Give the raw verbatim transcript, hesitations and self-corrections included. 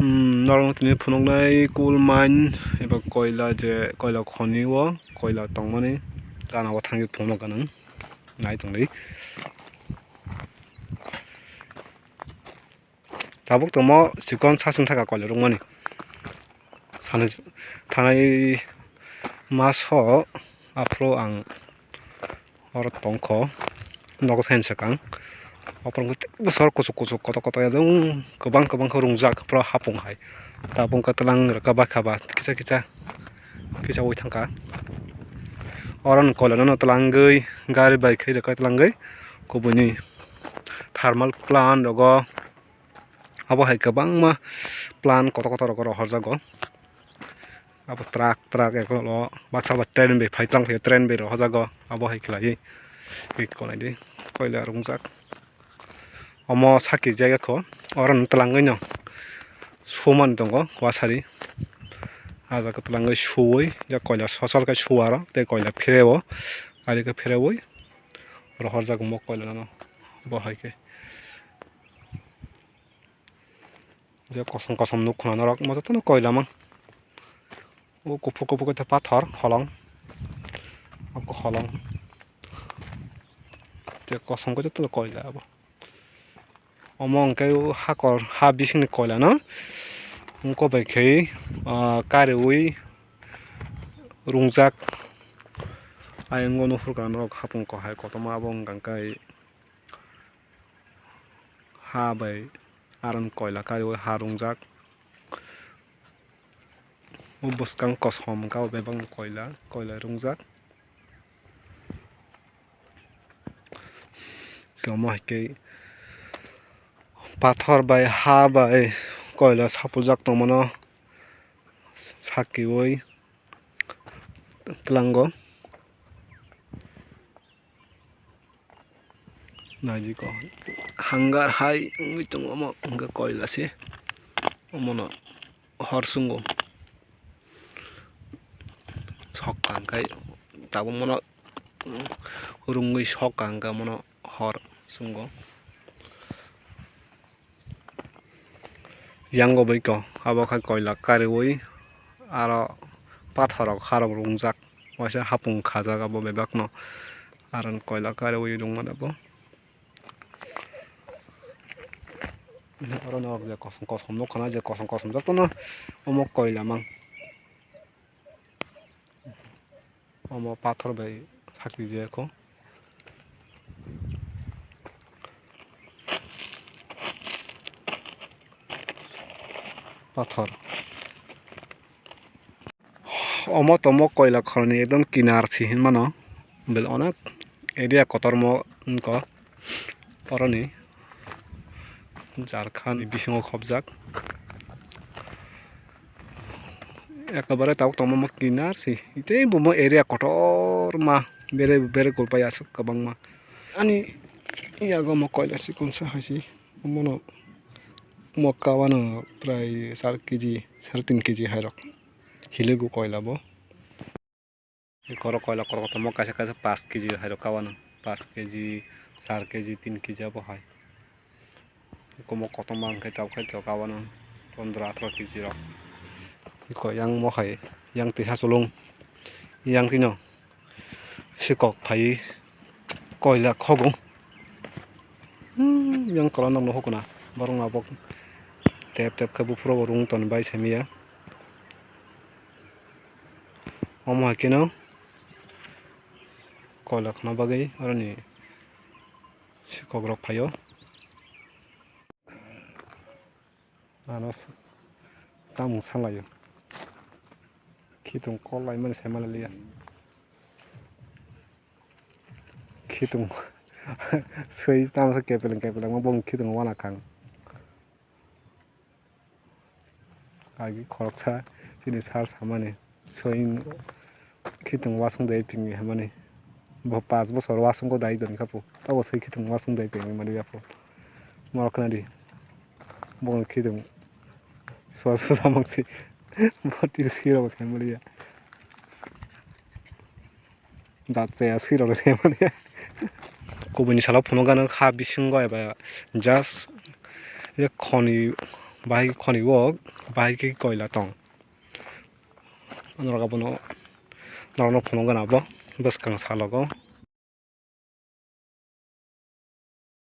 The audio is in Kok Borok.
Hmm, norok tini phunuknai coal mine eba koila je koila khoni o koila tongmani gana o thangwi phunukgano nai tongdi. Tabuk tongmo chikon sasing thaka koila rwngmani. Sanai, thanai maso aphuru ang oro tongkho, nogo thaini swkang. Aphuru hwnkhe teibo sor kuchuk kuchuk kotor kotor ya dong, kwbang kwbang khe rungjak aphuru hapung hai. Tabuk hwnkhe twlang rwkha bakha ba kisa kisa. Kisa ui thangkha. Oro ni koila no twlangwi gari bai khe rwkha twlangwi kubuni thermal plant rogo abo hai kwbangma plant kotor kotor rogo rohorjago. Abo truck truck eko lo baksa ba train bai phai twlang phai train bai rohorjago abo hai khlaiwi. Ui konaidi koila rungjak. Omo saki jaga kho, oro no twlangwi no sumani tongo wasari. Ah jaga twlangwi suwi, je koila sosol khe suwa aro, tei koila phereo, ari khe pherewi rohorjak omo koila no bo hai khe. Je kosom kosom nuk khna norok, omo jotono koila mang. O kuphur kuphur khe pathor holong, abo holong. Tei kosom khe jotono koila abo. Omo hwnkhe o hakor ha bisingni koila no wngkok bai khe, ah, kariwi rungjak. Ayang o nukhurkha norok hapung kok hai kotorma abo wngkha khe ha bai aron koila kariwi ha rungjak. O bwskang kosom wngkha o bebak koila, koila rungjak. Omo hai khe pathor bai ha bai koila sapuljak tongmano sakiwi twlango. Naijiko hangar hai wngwi tongo omo hwnkhe koila se omono hor chwngo sok kang khe tabuk mono rwngwi sok kang khe mono hor chwngo. Yango bai kho abo khai koila kariwi aro pathor rok harok rungjak waisa hapung khajak abo bebak no aro koila kariwi rwngmani abo. Oro norok je kosom kosom nukha na je kosom kosom jotono omo koila mang. Omo pathor bai sakrijak kho. Pathor. Omo tomo koila khorni ekdom kinar si hinmano. Bel onek area kotormo wngkha. Oroni Jharkhand ni bisingo khobjak. Ekabare tabuk tongma mo kinar se. Tei bo mo area kotorma bere bere kolpai aswk kwbangma. Ani yago mo koila sikon sa hai se. Omono mo kawano prai char keji, sare tin keji hai rok. Hiligo koila bo. Korok koila korok kotorma kaisa kaisa pash keji hai rok kawano, pash keji, char keji, tin keji abo hai. Komo kotorma hwnkhe tabuk khe kawano pondro atro keji rok. Iko yang mo hai, yang twi hachulung, yang twino sikok phaiwi koila khogo. Hmm, yang tola nog nuhukuna, borok no abo tep tep khe buphuru bo rung toni bai saimanya. Omo hai kheno koila khna bagwi oroni sikok rok phaio. Ano samung salaio. Khitung kol laimani sai manliya. Khitung swi tamsa kepeleng kepeleng ma bong khitung wana kang. Agi khoroksa chini sir samani, soi khitung wasung dai pingwi hamani. Bo panch bosor wasung ko dai tongkha po. Tabo soi khitung wasung dai pingwi maliya po. Morok khna di. Bo khitung swa swa samang si. Bo tiri siro bo sai maliya. Jat chaya swi rok le mani. Kubuni salo phunukgano ha bisingo eba just je khoni bahai khoni o, bahai khe koila tong. Norok abono, norokno phunukgwna bo bwskang salogo.